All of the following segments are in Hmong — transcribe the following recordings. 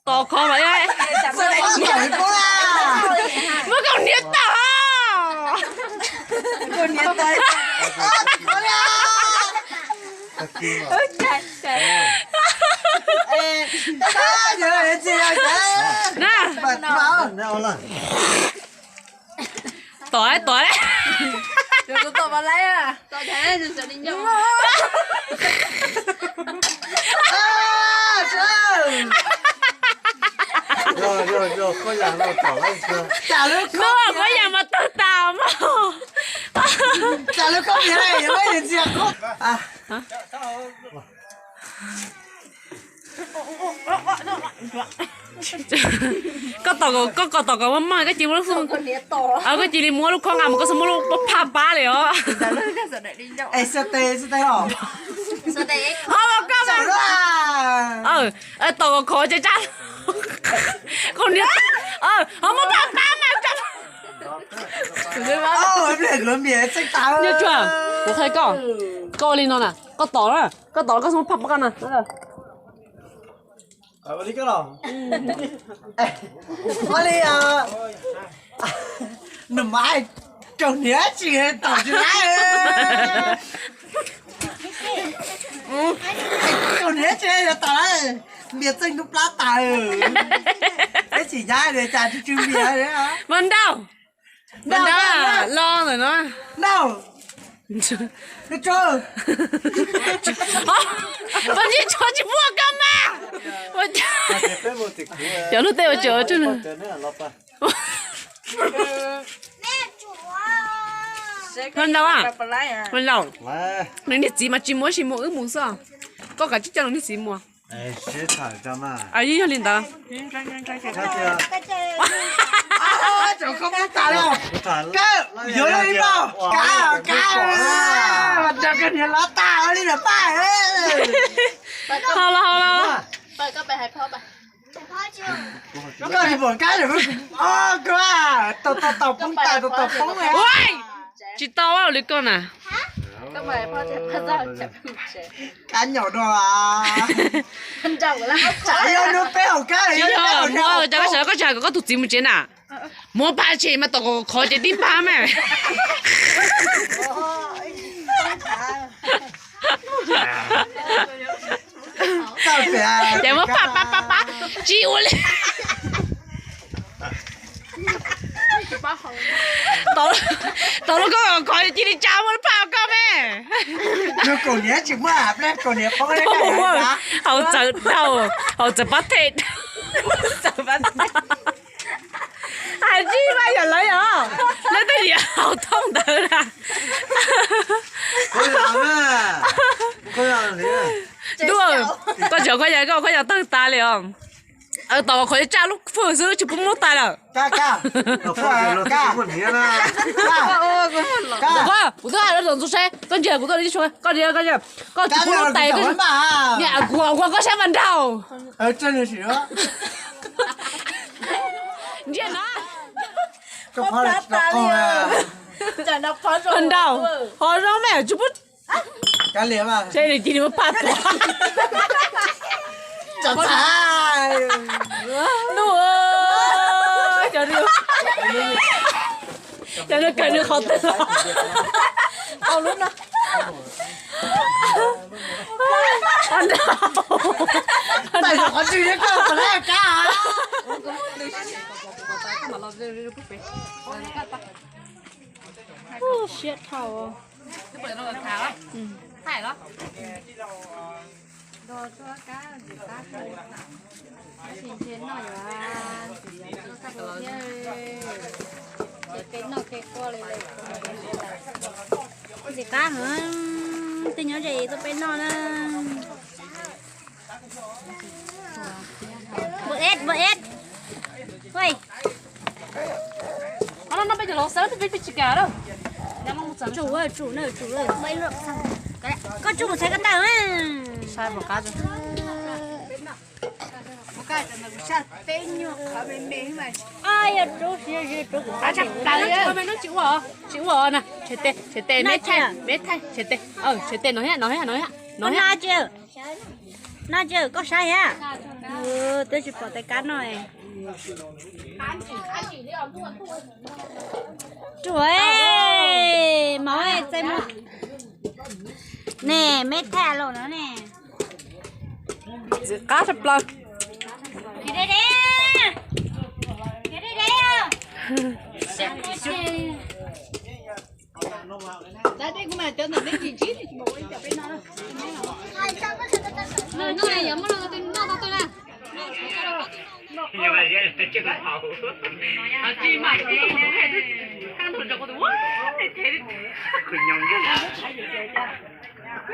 Tos khov mas. Muab koj niam tau. Na. Tom, tom. Muab koj yam mas tawg tas mog. Koj, koj kom tom kom maj maj koj cia li muab lub xub, koj cia li muab lub khob nqa mus, koj xub muab lub phaj pab li os. Tom kom khov ces tsaj, koj niam, ho muab phaj pab mas. Nyob tsuag, kuv qhia koj, koj ua li no na, koj tom na, koj tom koj xub muab phaj pab koj na. Ua li, nws mas raug hniav tsis tom tsis laib. Raug hniav tsis yog tom lawm, npias txeej ntub plab tas. Peb tsis nyab li cas tsw tsw npias. Mas nrauj, nrauj los ntawm no. Nrauj, nrauj, nrauj tsis muaj koj mas. Cov lub teb ua tsaug. Nrauj, nrauj, nws niag txiv mas tsis muaj, tsis muaj, wb mus xwb. Koj kav tsij coj nws niag txiv mus. Yog li ntawd. Hau los, hau los. Ua, tsis tau li koj na. Tsis yog, muab cov koj tsis hais kom koj tus txiv mus tsev na. Muab phaj tshem mas tom kom khov ces tib phaj mas. Ces muab phaj pab pab pab, tsis ua li. Tom lub koj khov cia li tsa muab phaj koj me. Haus txawv dhau, haus txawv pab them, txawv pab them. Hais tsis mas yog lawv yog, lawv tej niam haus thooj ntawd na. Ntuj, koj tsis koj yog koj koj yog tawg tas li os. Tom kom khov tsaj lub fwj xwb tsis pub muab tas lawm. Kuv twb hais rau tus ntxoov saib, koj ntsia kuv tuaj li, koj ntsia, koj tsis pub lub tais, kuv ua koj saib mas nraug. Ntsia no. Nraug, ho zoo me tsis pub. Seb nws cia li muab phaj tuag. Ntuj, cov, cov nws kawm nws qhov twg. Siab dhau. Nrog tsuab kab ntxim qab, tab sis ntshe noj yuav ntxim yuav txhua txhua thiab. Ces peb noj kev quaj li lawm. Ntxim qab heev, tej nyob ze tuaj peb noj na. Npau eb, npau eb. Ua, no peb cov laus xawb peb tsis kam lawm. Tsum, tsum, tsum, koj tsum txhais ko taw. Saib puas qab. Tsis ua, tsis ua na, tshem tes, tshem tes, me thaij, me thaij, tshem tes, tshem tes, no thiab, no thiab, no thiab, no thiab. Na tsis, koj saib thiab. Twb tsis pom tais kab no. Ruam, mov txais mus. Ne, me tham los no ne. Qab tshaj plaws.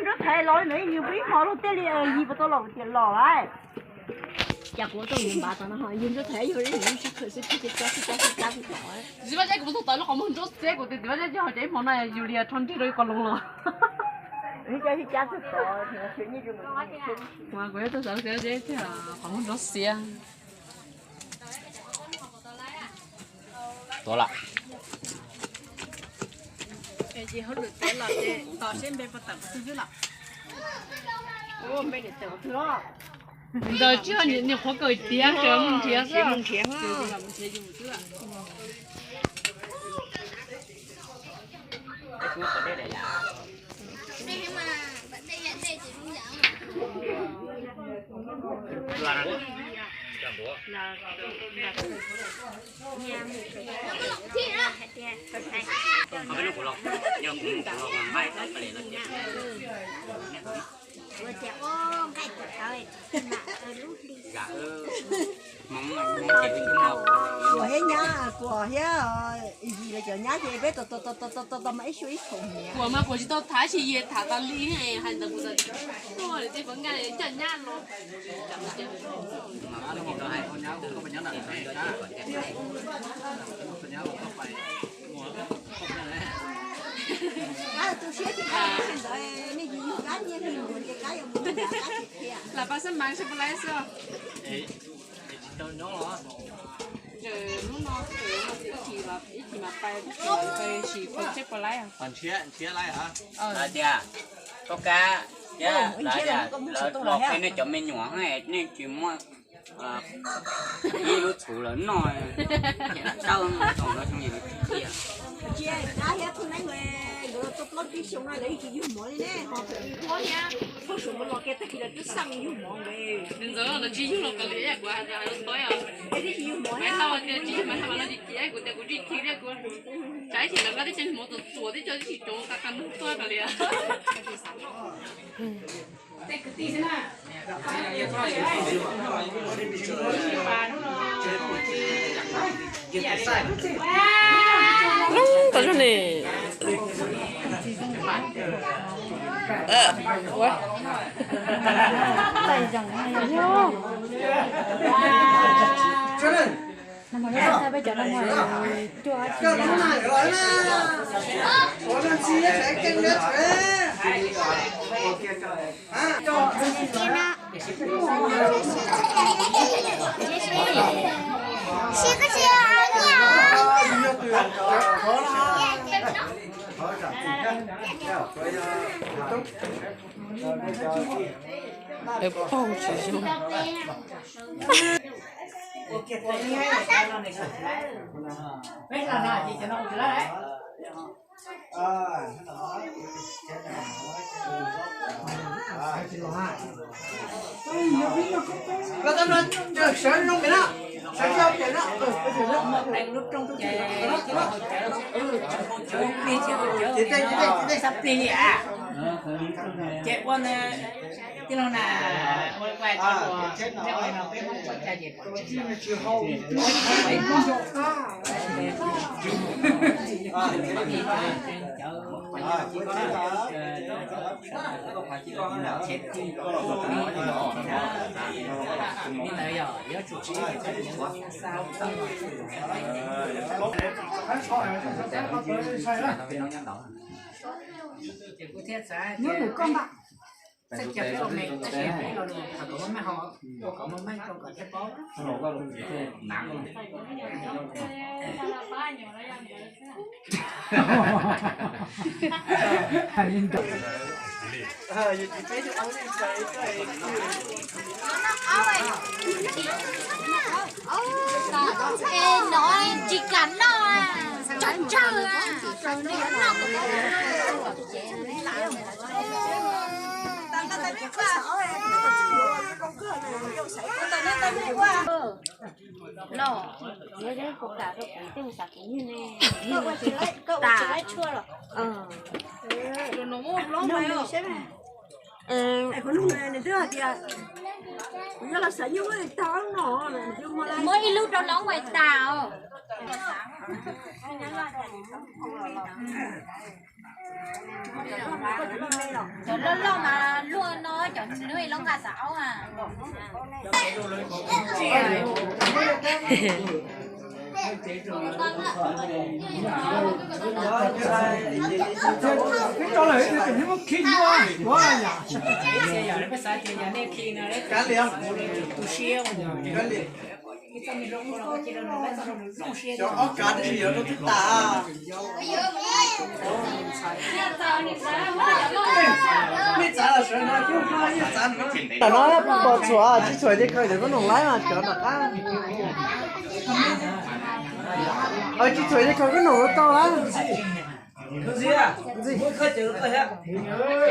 Nrub thaiv los nws ib nyuag pib hmo luaj tiag li, yig puas tau los tias los lawm. Cas kuv tau yus npav tau no, yus nrub thaiv yog ib yam li sib khawm xwb, pib cab cab cab cab cab cab. Txiv Vaj Tsab, kuv tau tawm lub qhov muag nrub xiab, kuv tias Txiv Vaj Tsab, yog cov ib hmo no yus li rho nrig rau ib qho loo los. Kuv yog tau xav qhov muag nrub xiab. Tuav lawm. Ntawd tsis yog niam qhuav kawm tiav, tseem mus nrhiav xwb. Kuv thiab nyab, kuv thiab yim los cov nyab ces peb tos tos tos tos tos mas ib xyoo ib khoom niam. Kuv mas kuv tsis tau tham, tsis yog tham tas li hais ntawd kuv tuaj li tej pov nkaj coj nyab los. Tus siab tsis ntawd, nej yus yug kab nyiaj li mus ces kab yuav mus, kab tsis qhia. Lam pas xab mas seb puas laib xwb. Hnub no ib chim mas pais, ib chim mas pais sim seb puas laib. Nrhiav, nrhiav laib hov. Lawv tias, koj kab, lawv tias lawv los qhia nej cov me nyuam, nej tsis muaj ib lub txhuv lawv noj, dawb no zoo yam li tsis cia. Tsis, kab thiab Phooj Neeb nkawd tuaj plaub tsib xyoo no lawv yeej tsis yug mov li ne, ho Phooj Suav nkawd los kiag tag kis lawv twb xaj yug mov nkawd. Ntxawm lawv tsis yug los kav liam, kuv hais tau os. Tsis yug mov thiab, tsis yug mov thiab mas no tsis cia, kuv tias kuv tsis thim thiab kuv. Tsam ib chim lawv nqa tib co mov txuas txuas tib co tib chim tsoov qa qa nug tuaj kav liam. Lub tau zog ne. Ua. Peb cov no cuaj. Paug tsis zoo. Sawv zoo pem na, sawv zoo pem na. Ces tej, ces tej, ces tej. Ces ua ntawd tij laug na, ua li kuv hais tso, peb Hmoob ua cas ces pom tsis tau. Li ntawd yog yuav tsum tsis ib tug xa hauv tawm. Ces kuv thiaj xav tias, xav tias peb ua me tab sis peb los lus tham kom muaj meej ho, ua kom muaj meej rau kom thiaj paub. Hais li ntawd. No tsis kam noj, tsawg tsawg. Los, kuv kam rau kuv tej mus xav kuv niag ne. Koj ua tsis laib tshuaj los? Kuv nug nws twb hais tias kuv yuav los xav nyuj ua tag no, muab ib lub rau no ua tag os. Cov loj loj mas luaj no, cov nws lub nqa xav aub a. Peb rau lawm ib tug tus niag muab khi nyuaj yuav yam. Peb xav tias yog nej khi no, tu siab. Cov ob kav tab sis yuav rau twb tas. Tam no pom txhuam tsis txhuam ces khaws ntawm koj noom laib mas cov tom qab. Tsis txhuam ces khaws koj noom tau lawm.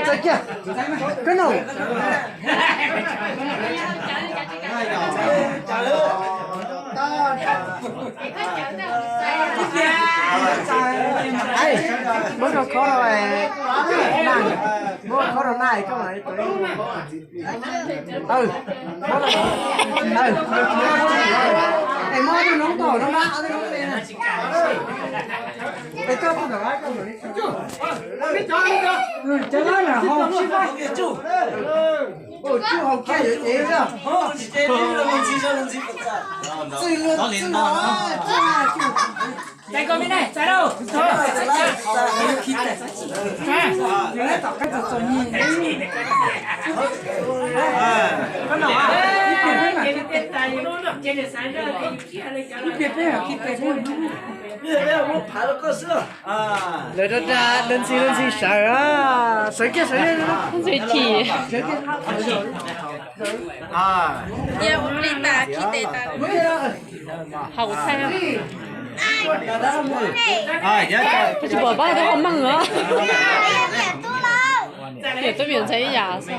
Txais kiag koj noom. Muab rau khob rau, muab khob rau na koj mas. Es muab tus noob tom no na. Es koj tus tom, koj tus tom. Cov lab na ho tsis pab. Tsuj hauv kiag yuav cev. Txwj luag txwj no. Txais koj me ne, txais lauj. Tom qab txom txom nyem. Koj nom, ib pliag peb khi tes peb. Lawv rau rau, lawv ntxhi lawv ntxhi sawv, sawv kiag sawv kiag. Ntxhi chim. Cia ua plig tas khi tes tas. Haus txhaij. Tsis pom pab twb ho meej os. Yam tub yam ntxhais ib yam xwb.